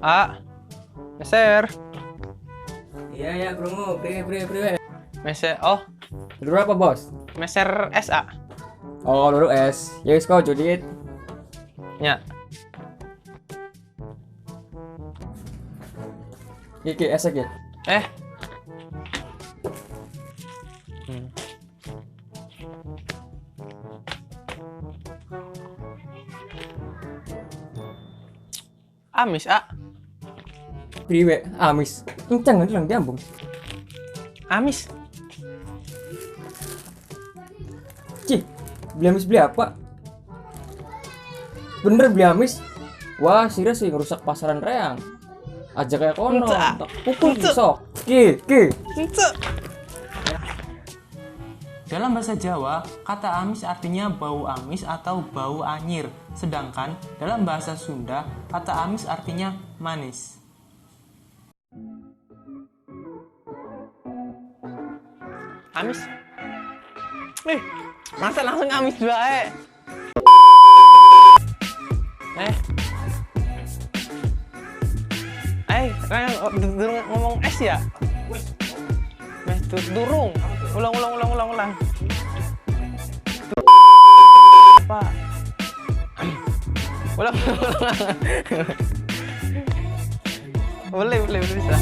A. Meser. Iya ya, krungu, priwe priwe priwe. Meser. Oh, Luru apa, Bos? Meser SA. Oh, luru S. Ya wis kau judit. Ya. Iki S iki. Eh. Amis, A. Priwe, amis. Kencang nanti lang diambung. Amis. Cih, beli amis beli apa? Bener beli amis? Wah, sira sih ngerusak pasaran reang. Aja kayak kono, Enca. tak pukul Enca. sok. Ki, ki. Ence. Dalam bahasa Jawa, kata amis artinya bau amis atau bau anyir. Sedangkan dalam bahasa Sunda, kata amis artinya manis. Amis. Eh, masa langsung amis bae? Eh. Eh, durung ngomong es ya? Meh durung. Ulang ulang ulang ulang ulang. Apa? Ulang ulang ulang. Boleh boleh bisa.